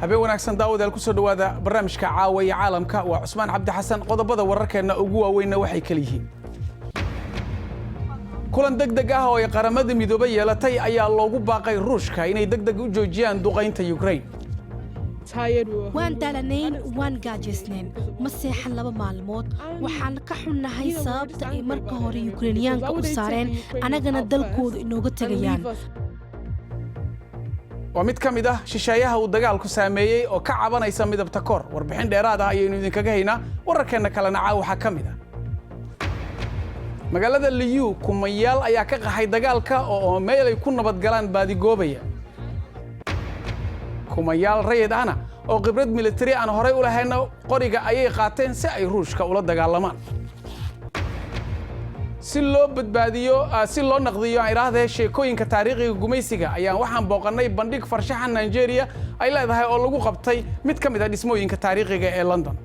Habeen wanaagsan, daawadayaal. Kusoo dhowaada barnaamijka Caawa iyo Caalamka. Waa Cusmaan Cabdi Xasan. Qodobada wararkeenna ugu waaweynna waxay kala yihiin: kulan deg deg ah oo ay Qaramada Midoobay yeelatay ayaa loogu baaqay Ruushka inay deg deg u joojiyaan duqaynta Ukraine. Waan daalanayn, waan gaajaysnayn, ma seexan 2 maalmood. Waxaan ka xunnahay sababta ay marka hore Yukreiniyaanka u saareen, annagana dalkooda inooga tegayaan. Waa mid ka mid ah shisheeyaha uu dagaalku saameeyey oo ka cabanaysa midabta koor. Warbixin dheeraad ah ayaynu idinkaga haynaa. Wararkeenna kalena caaw waxaa ka mid ah: magaalada Liyu kumayaal ayaa ka qaxay dagaalka oo meel ay ku nabadgalaan baadigoobaya. Kumayaal rayid ahna oo khibrad militari aan horay u lahayna qoriga ayay qaateen si ay Ruushka ula dagaalamaan. Si loo badbaadiyo, si loo naqdiyo aan idhaahdee, sheekooyinka taariikhiga gumaysiga ayaan waxaan booqannay bandhig farshaxan Nigeria ay leedahay oo lagu qabtay mid ka mid ah dhismooyinka taariikhiga ee London.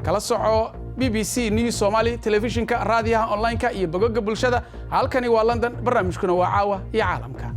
Kala soco BBC News Somali telefishinka, raadiyaha, online-ka iyo bogagga bulshada. Halkani waa London, barnaamijkuna waa Caawa iyo Caalamka.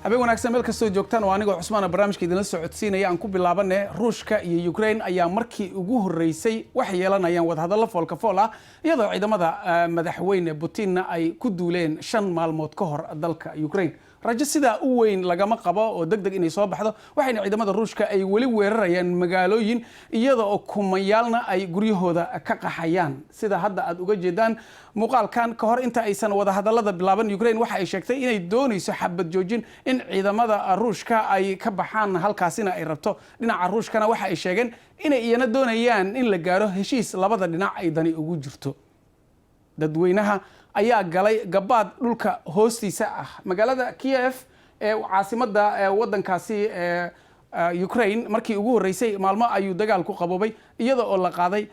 Habeen wanaagsan meel kastoo joogtaan. Oo anigoo Cusmaana barnaamijka idinla socodsiinaya. Aan ku bilaabane, Ruushka iyo Ukraine ayaa markii ugu horreysay waxay yeelanayaan wadahadallo foolka fool ah, iyadoo ciidamada madaxweyne Putinna ay ku duuleen 5 maalmood ka hor dalka Ukraine. Rajo sidaa u weyn lagama qabo oo deg deg inay soo baxdo, waxayna ciidamada Ruushka ay weli weerarayaan magaalooyin, iyada oo kumayaalna ay guryahooda ka qaxayaan, sida hadda aad uga jeedaan muuqaalkan. Ka hor inta aysan wadahadalada bilaaban, Ukraine waxa ay sheegtay inay doonayso xabad joojin, in ciidamada Ruushka ay ka baxaan halkaasina ay rabto. Dhinaca Ruushkana waxa ay sheegeen inay iyana doonayaan in la gaaro heshiis labada dhinac ay dani ugu jirto. Dadweynaha ayaa galay gabaad dhulka hoostiisa ah magaalada Kiev ee caasimada wadankaasi Ukraine. Markii ugu horreysay maalmo ayuu dagaalku qaboobay, iyada oo la qaaday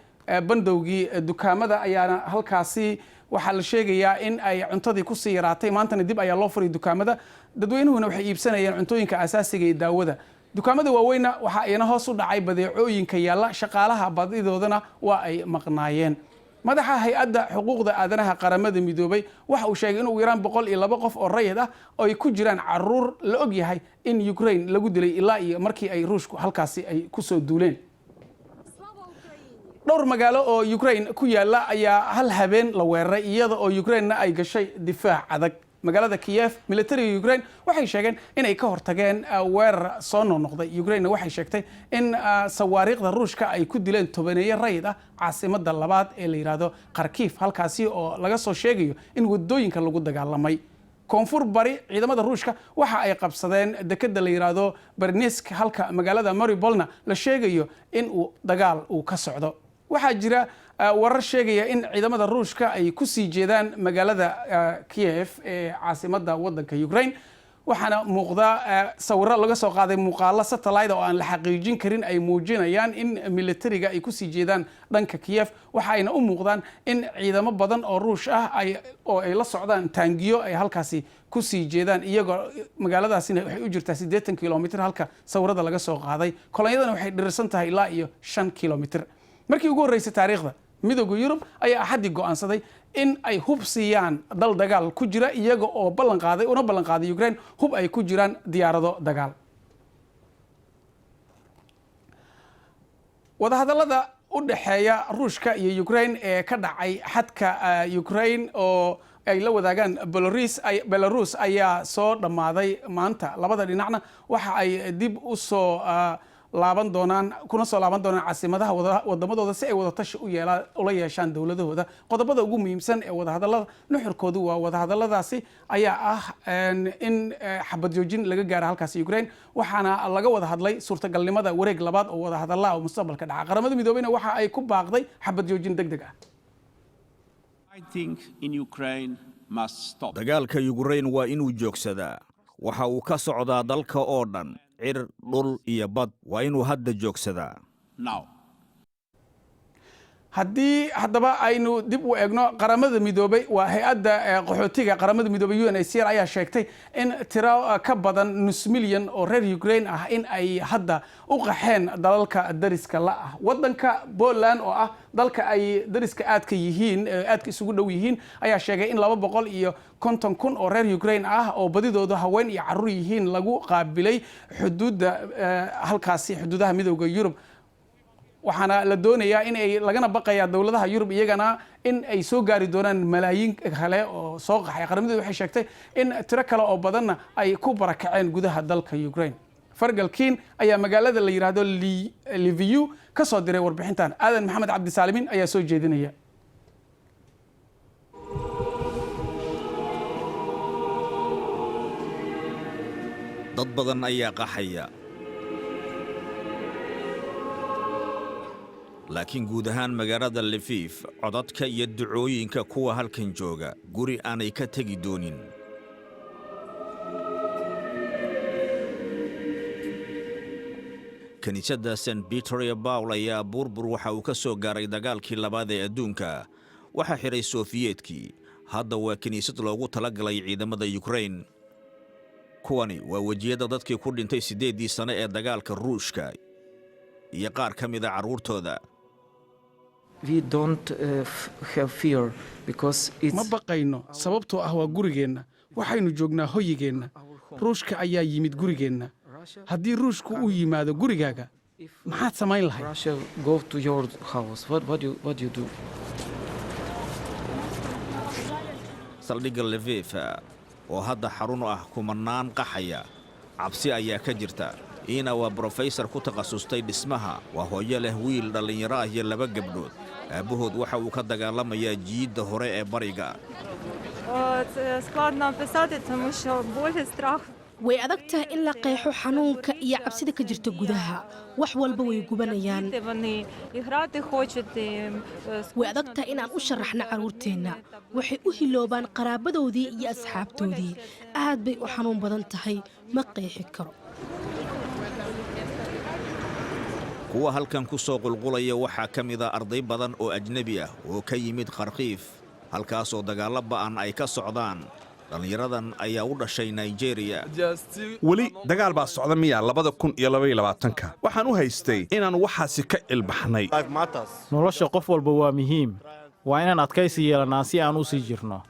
bandowgii dukaamada ayaana halkaasi waxaa la sheegayaa in ay cuntadii kusii yaraatay. Maantana dib ayaa loo furay dukaamada, dadweynuhuna waxay iibsanayeen cuntooyinka asaasiga iyo daawada. Dukaamada waaweynna waxaa iyana hoos u dhacay badeecooyinka yaalla, shaqaalaha badidoodana waa ay maqnaayeen. Madaxa Hay-adda Xuquuqda Aadanaha Qaramada Midoobay waxa uu sheegay in ugu yaraan 102 qof oo rayid ah oo ay ku jiraan caruur la og yahay in Ukraine lagu dilay ilaa iyo markii ay Ruushku halkaasi ay kusoo duuleen. Dhowr magaalo oo Ukraine ku yaala ayaa hal habeen la weeraray, iyada oo Ukraine-na ay gashay difaac adag. Magaalada Kiev, militariga Ukraine waxay sheegeen inay ka hortageen weerar soo noqnoqday. Ukraine waxay sheegtay in sawaariikhda Ruushka ay ku dileen tobaneeye rayid ah caasimada labaad ee la yidhaahdo Kharkiv, halkaasi oo laga soo sheegayo in wadooyinka lagu dagaalamay. Koonfur bari, ciidamada Ruushka waxa ay qabsadeen dekeda la yidhaahdo Bernisk, halka magaalada Mariupolna la sheegayo in uu dagaal uu ka socdo. Waxaa jira warar sheegaya in ciidamada Ruushka ay ku sii jeedaan magaalada Kiev ee caasimada wadanka Ukraine, waxaana muuqda sawiro laga soo qaaday muuqaalo satellite oo aan la xaqiijin karin ay muujinayaan in militariga ay kusii jeedaan dhanka Kiev. Waxa ayna u muuqdaan in ciidamo badan oo Ruush ah ay oo ay la socdaan taangiyo ay halkaasi kusii jeedaan, iyagoo magaaladaasina waxay u jirtaa 80 kilomitr halka sawirada laga soo qaaday. Kolonyadana waxay dhirirsan tahay ilaa iyo 5 kilomitr. Markii ugu horreysay taariikhda, Midowga Yurub ayaa Axaddii go'aansaday in ay hub siiyaan dal dagaal ku jira, iyaga oo ballan qaaday una ballan qaaday Ukraine hub ay ku jiraan diyaarado dagaal. Wadahadallada u dhexeeya Ruushka iyo Ukraine ee ka dhacay xadka Ukraine oo ay la wadaagaan Belarus ayaa soo dhammaaday maanta. Labada dhinacna waxa ay dib u soo laaban doonaan, kuna soo laaban doonaan caasimadaha wadamadooda si ay wadatashi u yeelaa ula yeeshaan dowladahooda. Qodobada ugu muhiimsan ee wadahadallada nuxurkoodu waa wadahadalladaasi ayaa ah in xabad joojin laga gaaro halkaasi Ukraine, waxaana laga wada hadlay suurtagalnimada wareeg labaad oo wadahadallaa oo mustaqbalka dhaca. Qaramada Midoobeyna waxa ay ku baaqday xabad joojin deg deg ah. Dagaalka Yukrain waa inuu joogsadaa. Waxa uu ka socdaa dalka oo dhan, cir, dhul iyo bad. Waa inuu hadda joogsadaa. Haddii haddaba aynu dib u eegno Qaramada Midoobay, waa hay-adda qaxootiga Qaramada Midoobay, UNHCR, ayaa sheegtay in tiro ka badan nus milyan oo reer Ukraine ah in ay hadda u qaxeen dalalka dariska la ah. Wadanka Poland, oo ah dalka ay dariska aadka yihiin, aadka isugu dhow yihiin, ayaa sheegay in 250,000 oo reer Ukraine ah, oo badidoodu haween iyo carruur yihiin, lagu qaabilay xuduudda halkaasi, xuduudaha Midowga Yurub. Waxaana la doonayaa in ay lagana baqayaa dowladaha Yurub iyagana in ay soo gaari doonaan malaayiin kale oo soo qaxay. Qaramadu waxay sheegtay in tiro kale oo badanna ay ku barakaceen gudaha dalka Ukraine. Fergal Keane ayaa magaalada la yidhaahdo Lviv ka soo diray warbixintan. Aadan Maxamed Cabdisaalimiin ayaa soo jeedinaya. Dad badan ayaa qaxaya, laakiin guud ahaan magaalada Lifiif, codadka iyo ducooyinka kuwa halkan jooga guri aanay ka tegi doonin. Kiniisadda St Peter iyo Paul ayaa burbur waxa uu ka soo gaaray dagaalkii labaad ee adduunka. Waxaa xidhay Sofiyeetkii. Hadda waa kiniisad loogu talagalay ciidamada Yukrain. Kuwani waa wejiyada dadkii ku dhintay 8-dii sane ee dagaalka Ruushka iyo qaar ka mida carruurtooda. Ma baqayno, sababtoo ah waa gurigeenna. Waxaynu joognaa hoyigeenna. Ruushka ayaa yimid gurigeenna. Haddii Ruushku uu yimaado gurigaaga, maxaad samayn lahayd? Russia go to your house, what you do? Saldhigga Lefif oo hadda xarun u ah kumanaan qaxaya, cabsi ayaa ka jirta. Iina waa brofesor ku takhasustay dhismaha. Waa hooyo leh wiil dhallinyaro ah iyo laba gabdhood. Aabbahood waxa uu ka dagaalamayaa jiidda hore ee bariga. Це складно описати, тому що боль і страх. Way adag tahay in la qeexo xanuunka iyo cabsida ka jirta gudaha. Wax walba way gubanayaan. Діти, вони і грати хочуть, і Way adag tahay inaan u sharaxno carruurteenna. Waxay u hiloobaan qaraabadoodii iyo asxaabtoodii. Aad bay u xanuun badan tahay, ma qeexi karo. Kuwa halkan ku soo qulqulaya waxaa ka mida arday badan oo ajnebi ah oo ka yimid Kharkiif, halkaasoo dagaallo ba'an ay ka socdaan. Dhallinyaradan ayaa u dhashay Nigeria. Weli dagaal baa socda miya 2022-ka? Waxaan u haystay inaan waxaasi ka ilbaxnay. Nolosha qof walba waa muhiim. Waa inaan adkaysi yeelannaa si aan u sii jirno.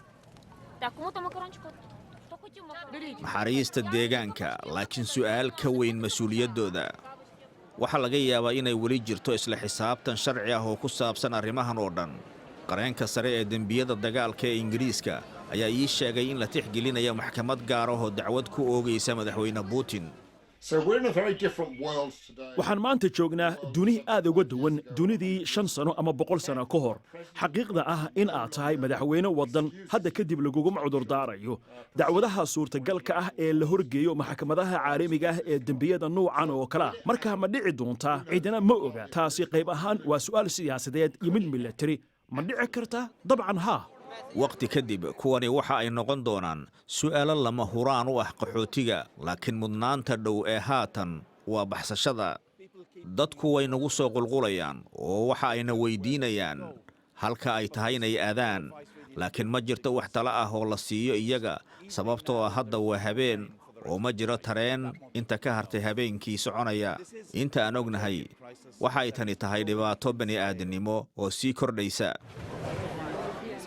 Naxariista deegaanka, laakiin su'aal ka weyn mas-uuliyaddooda. Waxaa laga yaabaa inay weli jirto isla xisaabtan sharci ah oo ku saabsan arrimahan oo dhan. Qareenka sare ee dembiyada dagaalka ee Ingiriiska ayaa ii sheegay in la tixgelinayo maxkamad gaar ah oo dacwad ku oogaysa Madaxweyne Putin. Waxaan maanta joognaa duni aad uga duwan dunidii 5 sano ama 100 sano ka hor. Xaqiiqda ah in aad tahay madaxweyne waddan hadda kadib laguguma cudurdaarayo. Dacwadaha suurtagalka ah ee la horgeeyo maxkamadaha caalamiga ah ee dembiyada nuucan oo kale ah markaa ma dhici doontaa? Cidina ma oga. Taasi qayb ahaan waa su'aal siyaasadeed iyo mid milatari. Ma dhici kartaa? Dabcan haa. Waqti kadib kuwani waxa ay noqon doonaan su'aalo lama huraan u ah qaxootiga, laakiin mudnaanta dhow ee haatan waa baxsashada. Dadku way nagu soo qulqulayaan oo waxa ayna weydiinayaan halka ay tahay inay aadaan, laakiin ma jirto wax talo ah oo la siiyo iyaga, sababtoo ah hadda waa habeen oo ma jiro tareen inta ka hartay habeenkii soconaya. Inta aan ognahay, waxa ay tani tahay dhibaato bani'aadannimo oo sii kordhaysa,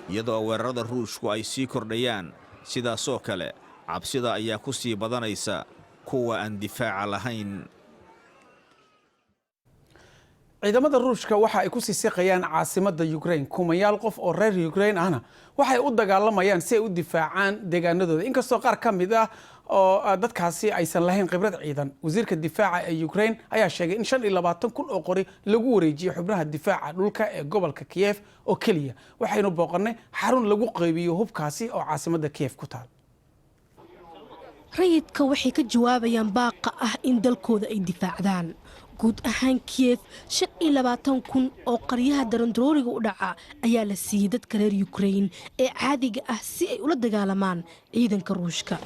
iyadoo weerarada Ruushku ay sii kordhayaan. Sidaasoo kale cabsida ayaa ku sii badanaysa kuwa aan difaaca lahayn. Ciidamada Ruushka waxa ay ku sii siqayaan caasimadda Ukraine. Kumayaal qof oo reer Ukraine ahna waxay u dagaalamayaan si ay u difaacaan deegaanadooda, inkastoo qaar ka mid ah oo dadkaasi aysan lahayn khibrad ciidan. Wasiirka difaaca ee Ukraine ayaa sheegay in 25,000 oo qori lagu wareejiyey xubnaha difaaca dhulka ee gobolka Kiev oo keliya. Waxaynu booqannay xarun lagu qaybiyo hubkaasi oo caasimadda Kiev ku taal. Rayidka waxay ka jawaabayaan baaqa ah in dalkooda ay difaacdaan. Guud ahaan Kiyef, 25,000 oo qaryaha darandarooriga u dhaca ayaa la siiyey dadka reer Yukrain ee caadiga ah si ay ula dagaalamaan ciidanka Ruushka.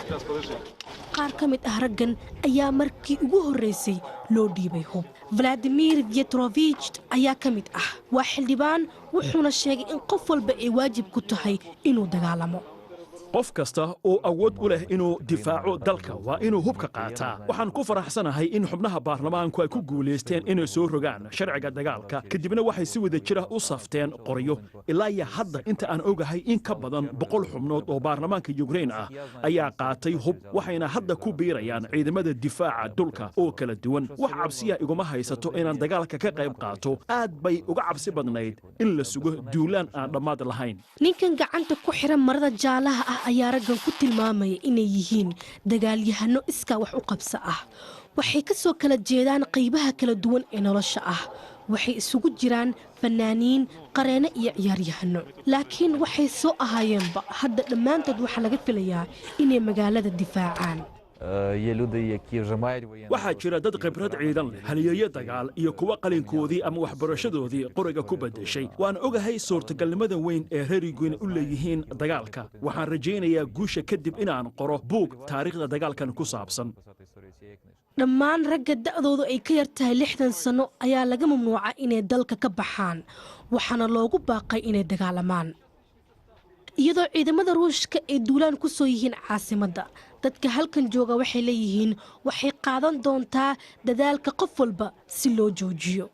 Qaar ka mid ah raggan ayaa markii ugu horreysay loo dhiibay hub. Valadimir Vyatrovich ayaa ka mid ah, waa xildhibaan, wuxuuna sheegay in qof walba ay waajib ku tahay inuu dagaalamo. Qof kasta oo awood u leh inuu difaaco dalka waa inuu hubka qaataa. Waxaan ku faraxsanahay in xubnaha baarlamaanku ay ku guulaysteen inay soo rogaan sharciga dagaalka, kadibna waxay si wada jira u safteen qoryo. Ilaa iyo hadda inta aan ogahay, in ka badan 100 xubnood oo baarlamaanka Yukrain ah ayaa qaatay hub, waxayna hadda ku biirayaan ciidamada difaaca dhulka oo kala duwan. Wax cabsiya iguma haysato inaan dagaalka ka qayb qaato. Aad bay uga cabsi badnayd in la sugo duulaan aan dhammaad lahayn. Ninkan gacanta ku xiran marada jaalaha ah ayaa raggan ku tilmaamaya inay yihiin dagaalyahano iskaa wax u qabso ah. Waxay ka soo kala jeedaan qaybaha kala duwan ee nolosha ah. Waxay isugu jiraan fanaaniin, qareeno iyo ciyaaryahano, laakiin waxay soo ahaayeenba hadda dhammaantood waxaa laga filayaa inay magaalada difaacaan. Waxaa jira dad khibrad ciidan leh, haliyeeyo dagaal iyo kuwa qalinkoodii ama waxbarashadoodii qoriga ku beddeshay. Waan ogahay suurtagalnimada weyn ee reer Yukrain u leeyihiin dagaalka. Waxaan rajaynayaa guusha kadib inaan qoro buug taariikhda dagaalkan ku saabsan. Dhammaan ragga da'doodu ay ka yar tahay 60 sano ayaa laga mamnuuca inay dalka ka baxaan, waxaana loogu baaqay inay dagaalamaan. Iyadoo ciidamada Ruushka ay duulaan ku soo yihiin caasimadda, dadka halkan jooga waxay leeyihiin waxay qaadan doontaa dadaalka qof walba si loo joojiyo.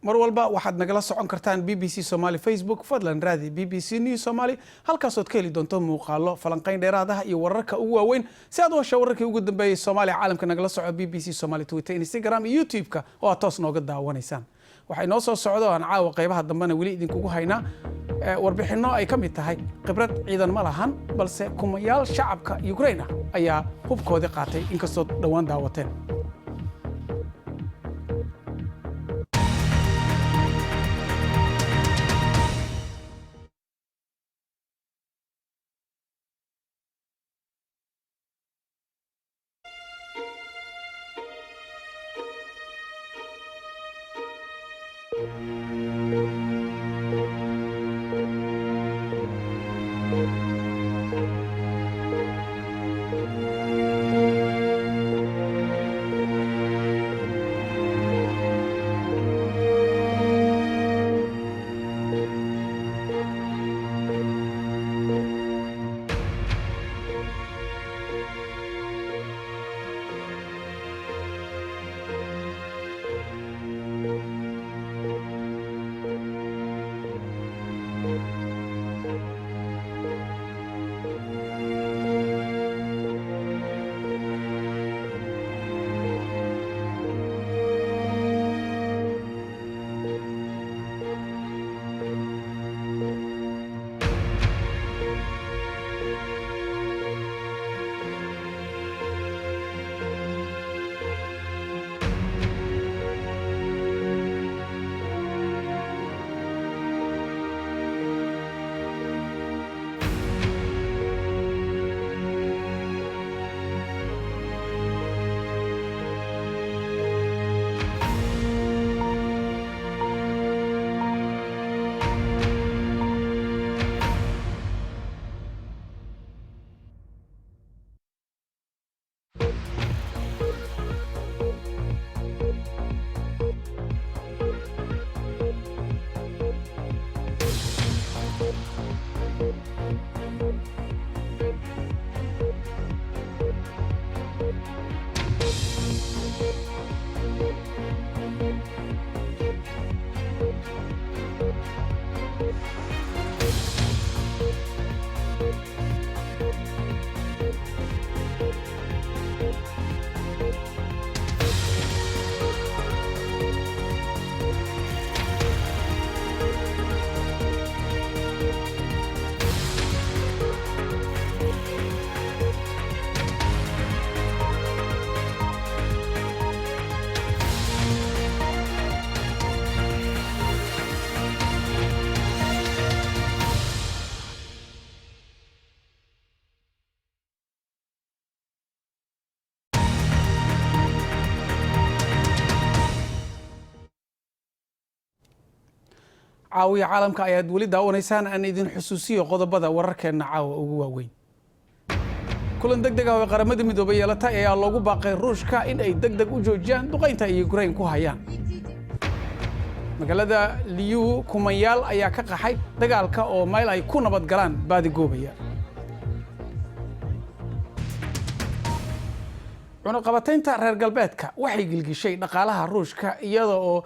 Mar walba waxaad nagala socon kartaan BBC Somali Facebook. Fadlan raadi BBC News Somali, halkaasood ka heli doonto muuqaalo, falanqayn dheeraad ah iyo wararka ugu waaweyn. Si aad u hesho wararkii ugu dambeeyey Soomaaliya, caalamka, nagala soco BBC Somali Twitter, Instagram iyo YouTube-ka oo aad toos nooga daawanaysaan. Waxay noo soo socdo aan caawa qaybaha dambena weli idinkugu haynaa warbixinno ay ka mid tahay khibrad ciidan ma lahan, balse kumayaal shacabka Ukraine ah ayaa hubkoodii qaatay, inkastoo dhowaan daawateen. Caawiya Caalamka ayaad weli daawanaysaan. Aan idin xusuusiyo qodobada wararkeenna caawa ugu waaweyn. Kulan deg deg ah oo Qaramada Midoobay yeelatay ayaa loogu baaqay Ruushka in ay deg deg u joojiyaan duqaynta ay Ukraine ku hayaan. Magaalada Liyu, kumanyaal ayaa ka qaxay dagaalka oo meel ay ku nabad galaan baadigoobaya. Cunaqabataynta reer galbeedka waxay gilgishay dhaqaalaha Ruushka, iyada oo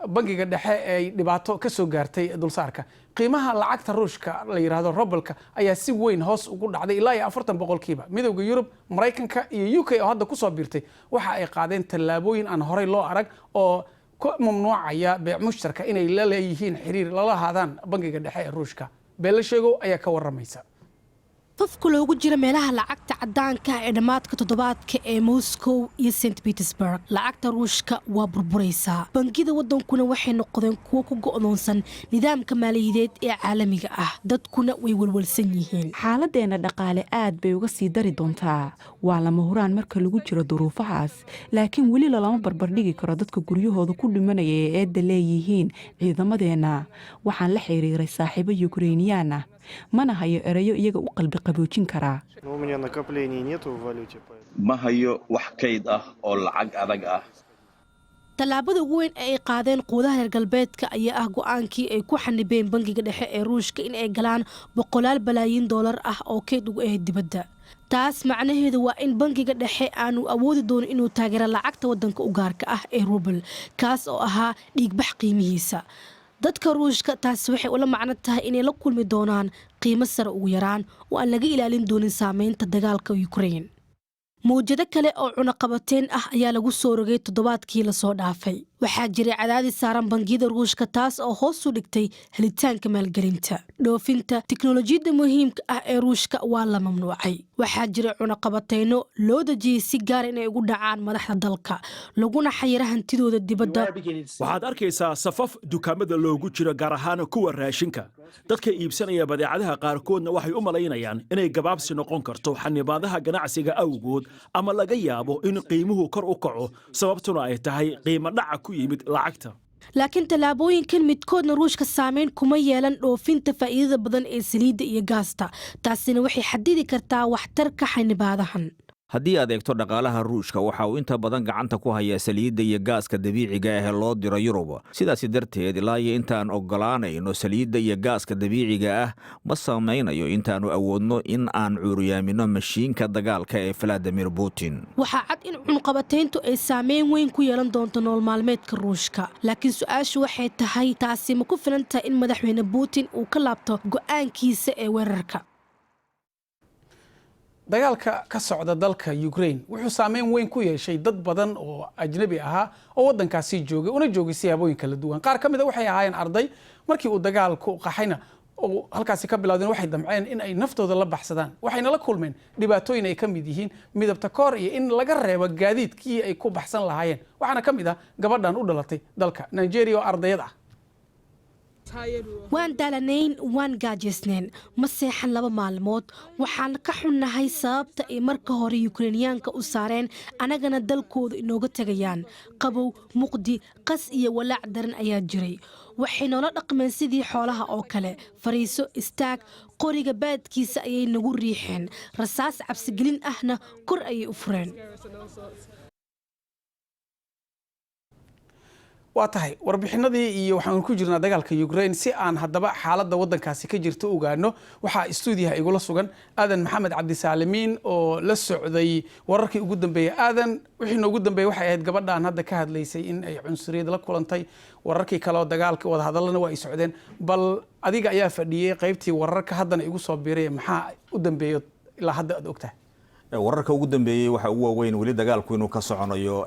bangiga dhexe ay dhibaato ka soo gaartay dulsaarka. Qiimaha lacagta Ruushka la yidhaahdo robalka ayaa si weyn hoos ugu dhacday ilaa iyo 40%. Midowda Yurub, Maraykanka iyo UK oo hadda kusoo biirtay waxa ay qaadeen tallaabooyin aan horey loo arag oo ku mamnuucaya beec mushtarka inay la leeyihiin xiriir lala haadaan bangiga dhexe ee Ruushka. Beelle Sheegow ayaa ka waramaysa. Safka loogu jira meelaha lacagta caddaanka ah ee dhammaadka toddobaadka ee Moscow iyo St Petersburg, lacagta Ruushka waa burburaysaa. Bangida waddankuna waxay noqdeen kuwo ku go'doonsan nidaamka maaliyadeed ee caalamiga ah, dadkuna way welwelsan yihiin. Xaaladeenna dhaqaale aad bay uga sii dari doontaa. Waa lama huraan marka lagu jiro duruufahaas, laakiin weli lalama barbardhigi karo dadka guryahooda ku dhimanaya ee eedda leeyihiin ciidamadeenna. Waxaan la xiriiray saaxiibo Yukreyniyaan ah, mana hayo erayo iyaga u qalbi qaboojin karaa. Ma hayo wax kayd ah oo lacag adag ah. Tallaabada ugu weyn ee ay qaadeen quudaha reer galbeedka ayaa ah go'aankii ay ku xanibeen bangiga dhexe ee Ruushka in ay galaan boqolaal balaayiin doolar ah oo kayd ugu ahayd dibadda. Taas macnaheedu waa in bangiga dhexe aanu awoodi doonin inuu taageero lacagta waddanka u gaarka ah ee rubel, kaas oo ahaa dhiigbax qiimihiisa. Dadka Ruushka taasi waxay ula macno tahay inay la kulmi doonaan qiimo sare ugu yaraan oo aan laga ilaalin doonin saameynta dagaalka Ukraine. Mawjado kale oo cunaqabateyn ah ayaa lagu soo rogay toddobaadkii lasoo dhaafay. Waxaa jiray cadaadis saaran bangiyada Ruushka, taas oo hoos u dhigtay helitaanka maalgelinta. Dhoofinta tiknolojiyadda muhiimka ah ee Ruushka waa la mamnuucay. Waxaa jiray cunaqabateyno loo dejiyey si gaara inay ugu dhacaan madaxda dalka, laguna xayira hantidooda dibadda. Waxaad arkaysaa safaf dukaamada loogu jiro, gaar ahaan kuwa raashinka. Dadka iibsanaya badeecadaha qaarkoodna waxay u malaynayaan inay gabaabsi noqon karto xanibaadaha ganacsiga awgood, ama laga yaabo in qiimuhu kor u kaco, sababtuna ay tahay qiimo dhaca ku yimid lacagta. Laakiin tallaabooyinkan midkoodna Ruushka saameyn kuma yeelan dhoofinta faa'iidada badan ee saliidda iyo gaasta. Taasina waxay xadidi kartaa waxtarka xanibaadahan. Haddii aad eegto dhaqaalaha Ruushka, waxa uu inta badan gacanta ku hayaa saliidda iyo gaaska dabiiciga ah ee loo diro Yurub. Sidaasi darteed, ilaa iyo intaan oggolaanayno saliidda iyo gaaska dabiiciga ah, ma samaynayo intaannu awoodno in aan cuuriyaaminno mashiinka dagaalka ee Valadimir Putin. Waxaa cad in cunqabatayntu ay saameyn weyn ku yeelan doonto nolol maalmeedka Ruushka, laakiin su-aashu waxay tahay, taasi ma ku filan tahay in madaxweyne Putin uu ka laabto go'aankiisa ee weerarka? Dagaalka ka socda dalka Ukraine wuxuu saameyn weyn ku yeeshay dad badan oo ajnabi ahaa oo waddankaasi joogay, una joogay siyaabooyin kala duwan. Qaar ka mid a waxay ahaayeen arday. Markii uu dagaalku qaxayna oo halkaasi ka bilowdeen, waxay damceen in ay naftooda la baxsadaan, waxayna la kulmeen dhibaatooyin ay ka mid yihiin midabta koor iyo in laga reebo gaadiidkii ay ku baxsan lahaayeen. Waxaana ka mid ah gabadhan u dhalatay dalka Nigeria oo ardayad ah. Waan daalanayn, waan gaajaysnayn, ma seexan 2 maalmood. Waxaan ka xunnahay sababta ay marka hore Yukreiniyaanka u saareen, annagana dalkooda inooga tegayaan. Qabow, muqdi, qas iyo walaac daran ayaa jiray. Waxay noola dhaqmeen sidii xoolaha oo kale. Fariiso, istaag, qoriga baadkiisa ayay nagu riixeen, rasaas cabsigelin ahna kor ayay u fureen. Waa tahay, warbixinadii iyo waxaan ku jirnaa dagaalka Ukraine. Si aan haddaba xaaladda waddankaasi ka jirta ogaano, waxaa istuudiyaha igula sugan Aadan Maxamed Cabdisaalimiin oo la socday wararkii ugu dambeeyey. Aadan, wixii noogu dambeeyey waxay ahayd gabadhan hadda ka hadlaysay in ay cunsuriyad la kulantay. Wararkii kale oo dagaalka wadahadallana waa ay socdeen. Bal adiga ayaa fadhiyey qaybtii wararka, haddana igu soo biiray, maxaa u dambeeyo ilaa hadda aad ogtahay? Wararka ugu dambeeyey waxaa ugu waaweyn weli dagaalku inuu ka soconayo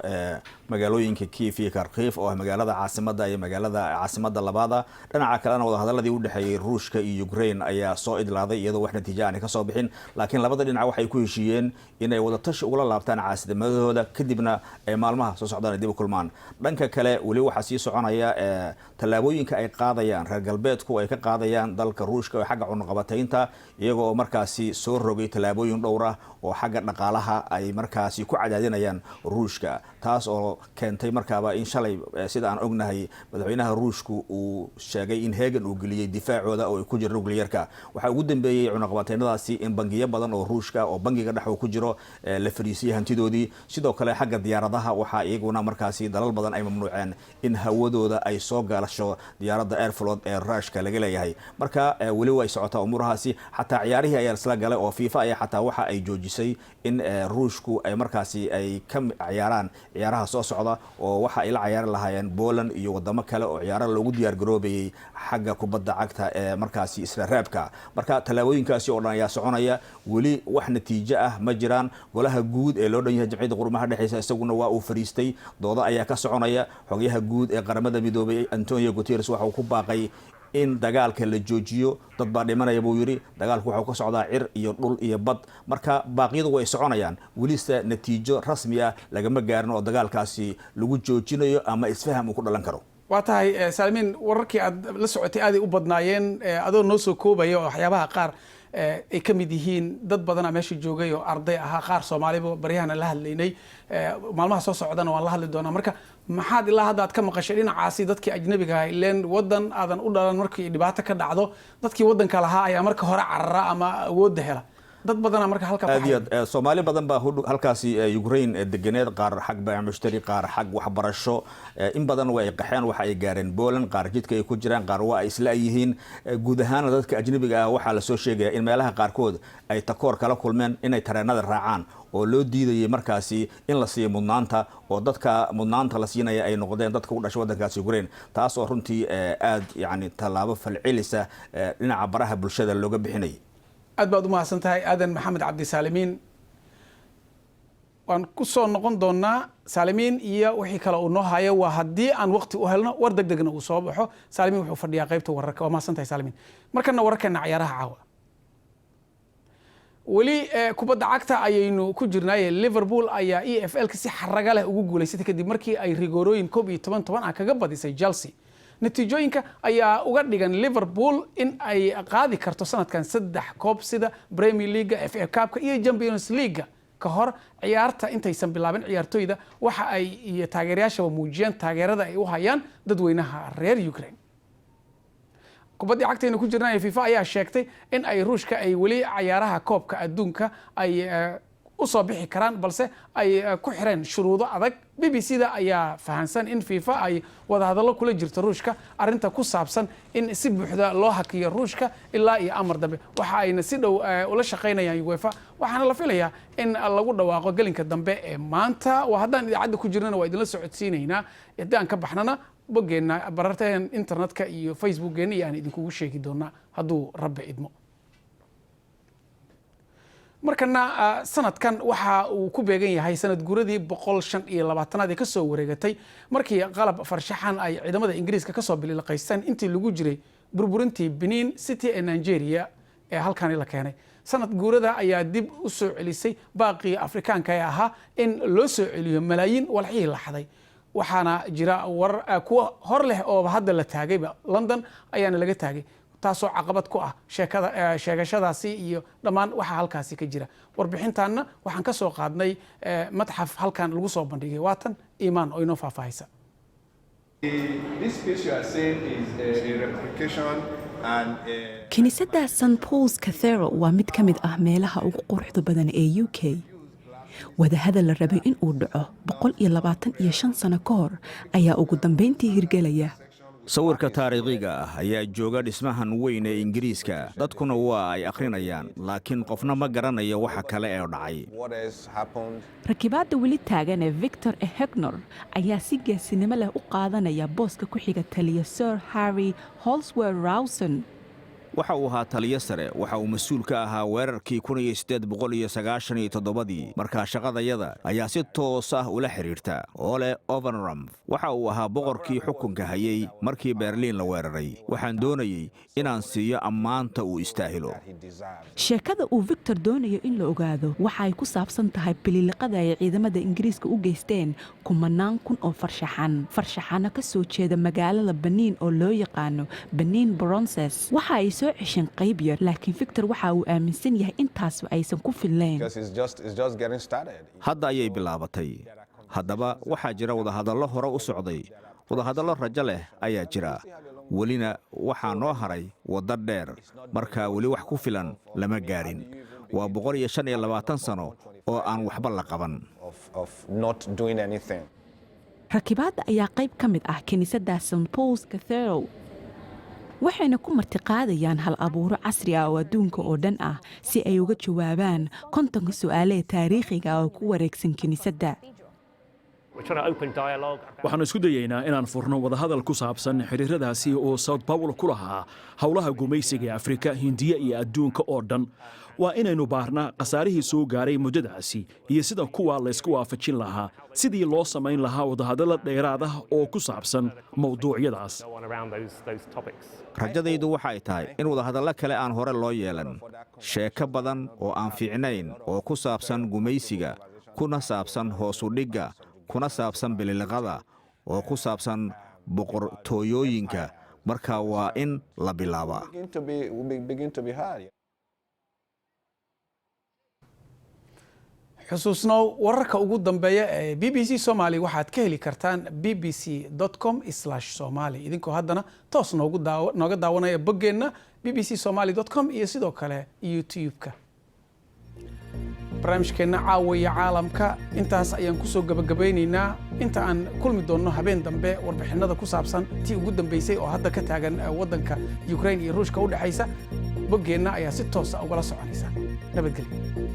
magaalooyinka Kiev iyo Kharkiv oo ah magaalada caasimadda iyo magaalada caasimadda labaada. Dhinaca kalena, wadahadaladii u dhexeeyey Ruushka iyo Ukraine ayaa soo idlaaday iyadoo wax natiijo aanay kasoo bixin, laakiin labada dhinac waxay ku heshiiyeen inay wadatashi ugula laabtaan caasimadahooda, kadibna ay maalmaha soo socdaan ay dib u kulmaan. Dhanka kale, weli waxaa sii soconaya tallaabooyinka ay qaadayaan reer galbeedku ay ka qaadayaan dalka Ruushka oo xagga cunaqabataynta, iyaga oo markaasi soo rogay tallaabooyin dhowr ah oo xagga Xagga dhaqaalaha ay markaasi ku cadaadinayaan Ruushka, taas oo keentay markaaba in shalay, sida aan ognahay, madaxweynaha Ruushku uu sheegay in heegan uu geliyey difaacooda oo ay ku jiro nuclearka. Waxaa ugu dambeeyey cunaqabateynadaasi in bangiyo badan oo Ruushka oo bangiga dhex uu ku jiro la fariisiyey hantidoodii. Sidoo kale xagga diyaaradaha, waxaa iyaguna markaasi dalal badan ay mamnuuceen in hawadooda ay soo galasho diyaaradda Aeroflot ee Ruushka laga leeyahay. Marka weli way socotaa umuurahaasi. Xataa ciyaarihii ayaa isla galay oo FIFA ayaa xataa waxa ay joojisay in Ruushku ay markaasi ay ka ciyaaraan ciyaaraha soo socda, oo waxa ay la ciyaari lahaayeen Poland iyo wadamo kale oo ciyaaro loogu diyaar garoobayay xagga kubadda cagta ee markaasi isla reebka. Marka tallaabooyinkaasi oo dhan ayaa soconaya, weli wax natiijo ah ma jiraan. Golaha guud ee loo dhan yahay Jamciyadda Qurumaha Dhexeysa isaguna waa uu fariistay, doodo ayaa ka soconaya. Xoghayaha guud ee Qaramada Midoobay, Antonio Guterres, waxa uu ku baaqay in dagaalka la joojiyo. Dad baa dhimanaya, buu yidhi. Dagaalku waxuu ka socdaa cir iyo dhul iyo bad. Marka baaqyadu way soconayaan, welise natiijo rasmi ah lagama gaarin oo dagaalkaasi lagu joojinayo ama isfaham uu ku dhalan karo. Waa tahay, Saalimiin. Wararkii aad la socotay aaday u badnaayeen. Adoo noo soo koobaya oo waxyaabaha qaar ay ka mid yihiin, dad badanaa meesha joogay oo arday ahaa, qaar Soomaaliba baryahana la hadlaynay, maalmaha soo socdana waan la hadli doonaa. Marka maxaad ilaa hadda aad ka maqashay dhinacaasi dadkii ajnabiga ahaa? Ileen waddan aadan u dhalan markii dhibaato ka dhacdo, dadkii waddanka lahaa ayaa marka hore carara ama awoodda hela. Dad badanaa marka halka Aad iyo aad, Soomaali badan baa halkaasi Ukraine deganeed, qaar xag baac mushtari, qaar xag waxbarasho. In badan way qaxeen, waxa ay gaareen Poland, qaar jidka ay ku jiraan, qaar waa ay isla yihiin. Guud ahaana dadka ajnabiga ah waxaa lasoo sheegaya in meelaha qaarkood ay takoor kala kulmeen inay tareenada raacaan, oo loo diidayay markaasi in la siiyo mudnaanta, oo dadka mudnaanta la siinaya ay noqdeen dadka u dhashay waddankaasi Ukraine, taas oo runtii aad yacni tallaabo falcelisa dhinaca baraha bulshada looga bixinayay. Aad baad u mahadsan tahay, Aadan Maxamed Cabdisaalimiin. Waan ku soo noqon doonaa Saalimiin iyo wixii kale uu noo hayo, waa haddii aan waqti u helno, war deg degna uu soo baxo. Saalimiin wuxuu fadhiyaa qaybta wararka. Waa mahadsan tahay, Saalimiin. Markana wararkeena cayaaraha caawa. Weli kubadda cagta ayaynu ku jirnaaye, Liverpool ayaa EFL-ka si xaraga leh ugu guulaysatay kadib markii ay rigoorooyin 11-10 ah kaga badisay Chelsea. Natiijooyinka ayaa uga dhigan Liverpool in ay qaadi karto sanadkan saddex koob, sida Premier League, FA Cupka iyo Champions League. Ka hor ciyaarta intaysan bilaabin, ciyaartoyda waxa ay iyo taageerayaashaba muujiyeen taageerada ay u hayaan dadweynaha reer Ukraine. Kubaddii cagtaynu ku jirnaa, FIFA ayaa sheegtay in ay Ruushka ay weli cayaaraha koobka adduunka ay u soo bixi karaan, balse ay ku xireen shuruudo adag. BBC da ayaa fahansan in FIFA ay wadahadallo kula jirto Ruushka arrinta ku saabsan in si buuxda loo hakiyo Ruushka ilaa iyo amar dambe. Waxa ayna si dhow ula shaqaynayaan UEFA, waxaana la filayaa in lagu dhawaaqo gelinka dambe ee maanta. Waa haddaan idaacadda ku jirnana waa idinla socodsiinaynaa, haddii aan ka baxnana boggeenna bararteen internetka iyo Facebookeenna iyo aan idinkugu sheegi doonaa, hadduu Rabbi idmo. Markana sanadkan waxa uu ku beegan yahay sanad guuradii 125aad ee kasoo wareegatay markii qalab farshaxan ay ciidamada Ingiriiska kasoo bililiqaysteen intii lagu jiray burburintii Benin City ee Nigeria ee halkani la keenay. Sanad guurada ayaa dib u soo celisay baaqii Afrikaanka ee ahaa in loo soo celiyo malaayiin walxihii la xaday. Waxaana jira war kuwa hor leh oo hadda la taagayba, London ayaana laga taagay, taasoo caqabad ku ah sheekada sheegashadaasi iyo dhammaan waxa halkaasi ka jira. Warbixintaanna waxaan ka soo qaadnay madxaf halkan lagu soo bandhigay. Waatan Iimaan oo inoo faahfaahaysa. This piece you are seeing is a replication and a Kiniisadda St Paul's Cathedral waa mid ka mid ah meelaha ugu quruxda badan ee UK. Wadahadal la rabay in uu dhaco 125 sano ka hor ayaa ugu dambayntii hirgelaya. Sawirka taariikhiga ah ayaa jooga dhismahan weyn ee Ingiriiska. Dadkuna waa ay akhrinayaan, laakiin qofna ma garanayo waxa kale ee dhacay. What has happened. Rakibaadda weli taagan ee Victor Ehegner ayaa si geesinimo leh u qaadanaya booska ku xiga taliya Sir Harry Holsworth Rawson. Waxa uu ahaa taliyo sare. Waxa uu mas-uul ka ahaa weerarkii 1897dii. Markaa shaqadayada ayaa si toos ah ula xidhiirta. Ole Ovenramf waxa uu ahaa boqorkii xukunka hayay markii Berliin la weeraray. Waxaan doonayey inaan siiyo ammaanta uu istaahilo. Sheekada uu Victor doonayo in la ogaado waxa ay ku saabsan tahay bililiqada ay ciidamada Ingiriiska u geysteen kumanaan kun oo farshaxan, farshaxano ka soo jeeda magaalada Baniin oo loo yaqaano Benin Bronzes. Waxa ay soo Soo cesheen qayb yar, laakiin Victor waxa uu aaminsan yahay intaasba aysan ku filnayn. Hadda ayay bilaabatay. Haddaba waxaa jira wadahadallo hore u socday, wadahadallo rajo leh ayaa jira. Welina waxaa noo haray waddo dheer. Marka weli wax ku filan lama gaarin. Waa 125 sano oo aan waxba la qaban. Rakibaadda ayaa qayb ka mid ah kiniisadda St Paul's Cathedral, waxayna ku martiqaadayaan hal abuuro casri ah oo adduunka oo dhan ah si ay uga jawaabaan 50-ka su'aalee taariikhiga oo ku wareegsan kiniisadda. Waxaannu isku dayaynaa inaan furno wadahadal ku saabsan xiriiradaasi oo South Paul ku lahaa howlaha gumaysiga ee Afrika, Hindiya iyo adduunka oo dhan. Waa inaynu baarnaa khasaarihii soo gaaray muddadaasi iyo sida kuwa laysku waafajin lahaa, sidii loo samayn lahaa wadahadallo dheeraad ah oo ku saabsan mawduucyadaas. Rajadaydu waxa ay tahay in wadahadallo kale aan hore loo yeelan, sheeko badan oo aan fiicnayn oo ku saabsan gumaysiga, kuna saabsan hoosudhigga, kuna saabsan bililiqada, oo ku saabsan boqortooyooyinka. Marka waa in la bilaabaa. Xusuusnow, wararka ugu dambeeya ee BBC Somali waxaad ka heli kartaan bbc.com/somali, idinkoo haddana toos nooga daawanaya boggeenna bbcSomali.com iyo sidoo kale YouTube-ka. Barnaamijkeenna Caawa iyo Caalamka intaas ayaan kusoo gabagabaynaynaa. Inta aan kulmi doonno habeen dambe, warbixinada ku saabsan tii ugu dambeysay oo hadda ka taagan waddanka Ukraine iyo Ruushka u dhexaysa, boggeenna ayaa si toosa ugala soconaysa. Nabadgelyo.